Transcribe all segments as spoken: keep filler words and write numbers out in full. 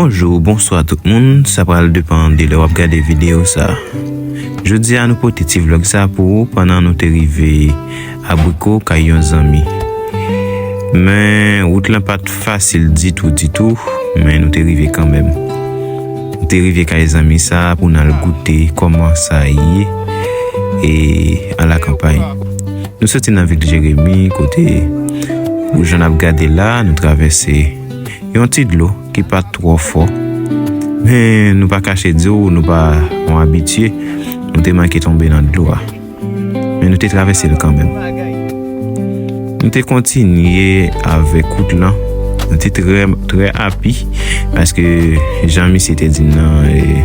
Bonjou, bonswa tout moun, sa pral depann de lè w ap gade videyo sa. Jodi a nou pote ti vlòg sa pou ou pandan nou te rive Abriko kay yon zanmi. Men wout lan pa t fasil ditou, ditou, men nou te rive kanmenm. Nou te rive kay zanmi sa pou n al goute kòman sa ye e an lakanpay. Nou soti nan vil Jeremi, kote ou jan n ap gade la, nou travèse yon ti dlo ki pa twò fò. Men nou pa kache di w, nou pa yon abitye, nou te manke tonbe nan dlo a. Men nou te travèse l kanmenm. Nou te kontinye avèk wout lan. Nou te trè, trè api, paske jan misye te di m nan, e,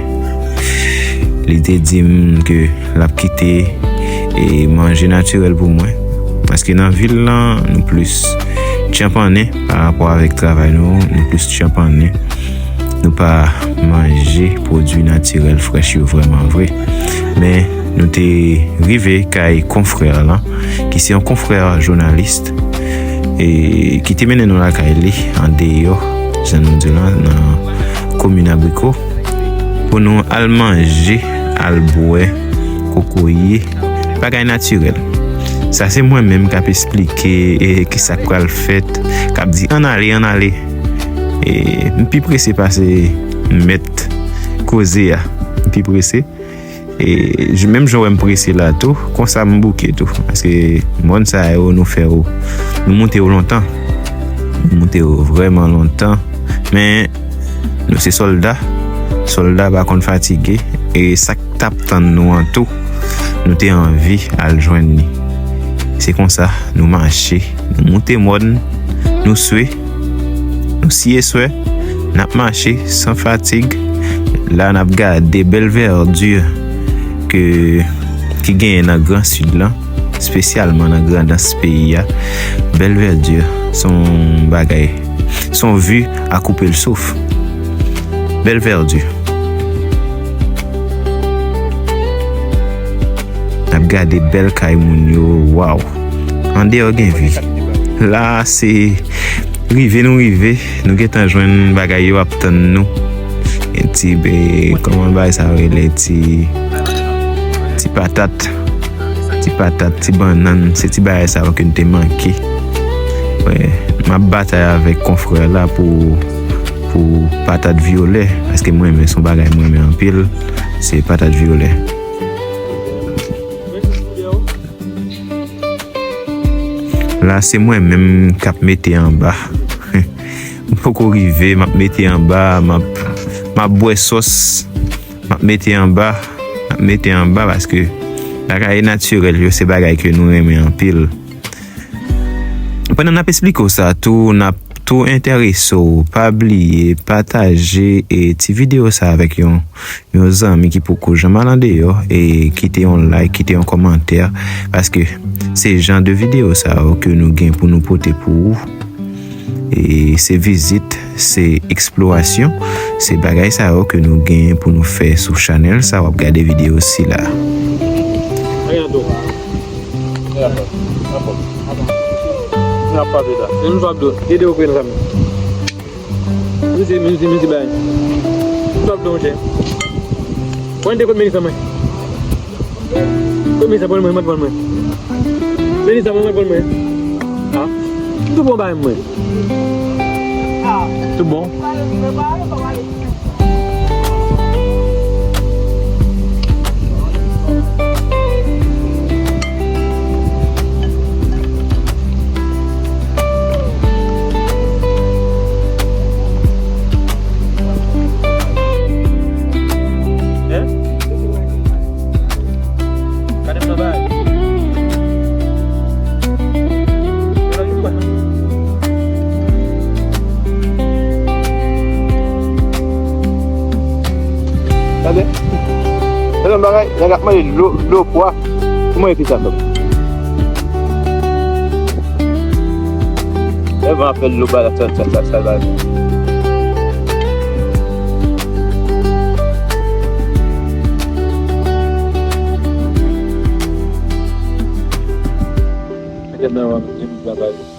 li te di m ke l ap kite, e, manje natirèl pou mwen. Paske nan vil lan, nou plis tchanpannen pa rapò avèk travay nou, nou plis tchanpannen. Nou pa manje pwodui natirèl frèch yo vrèman vre. Men nou te rive kay konfrè lan, ki se yon konfrè jounalis, e ki te mennen nou lakay li, andeyò, jan nou di lan, nan komin Abriko, pou nou al manje, al bwè kokoye, bagay natirèl. Sa se mwen menm k ap esplike, e, kisa k pral fèt, k ap di, "Ann ale, ann ale." E, m pi prese pase mèt koze a. M pi prese. E, j-, menm jan w wè m prese la tou, konsa m bouke tou. Paske mòn sa yo nou fè yo, nou moute yo lontan. Nou moute yo vrèman lontan. Men, nou se sòlda. Sòlda pa konn fatige. E sa k t ap tann nou an tou, nou te anvi al jwenn li. Se konsa, nou mache, nou moute mòn, nou swe, nou siye swè, n ap mache san fatig. La, n ap gade bèl vèdi ke, ki genyen nan Gran Sid lan, espesyalman nan Grandans peyi a. Bèl vèdi, se yon bagay, se yon vi a koupe l souf. Bèl vèdi. N ap gade bèl kay moun yo, waw. Andeyò gen vi. La, se rive nou rive, nou gentan jwenn bagay yo ap tann nou. Gen ti, be, kòman bagay sa rele, ti, ti patat. Ti patat, ti bannann, se ti bagay sa yo ke n te manke. Wè, m ap batay avèk konfrè la pou, pou patat vyolè, paske mwen renmen, se yon bagay mwen renmen anpil, se patat vyolè. La, se mwen menm k ap mete anba. M poko rive, m ap mete anba, m ap, m ap bwè sòs, m ap mete anba, m ap mete anba, paske bagay natirèl yo, se bagay ke nou renmen anpil. Pandan n ap esplike w sa tou, n ap tou enterese w, pa bliye pataje, e, ti videyo sa avèk yon, yon zanmi ki poko janm al andeyò e kite yon like, kite yon kòmantè, paske se jan de videyo sa yo ke nou gen pou nou pote pou ou. E se vizit, se eksplorasyon, se bagay sa yo ke nou gen pou nou fè sou chanèl sa w ap gade videyo sila. N ap pale la. Se nou sa ap do. Ede yo kwe nan sa men. Mezi, mezi, mezi bay. Sa ap do, monchè. Mwen te kot Melisa mwen. Kot Melisa pran mwen, mwen pran mwen. Melisa mwen pran mwen. Ah. Tout bon bay mwen. Tout bon. Gade. Se yon bagay, nèg ap mande dlo, dlo pwa. Kouman epi sa fèt? Lè van ap fè dlo ba la, sa, sa, sa, sa, sa. Gade nan wan, jem travay.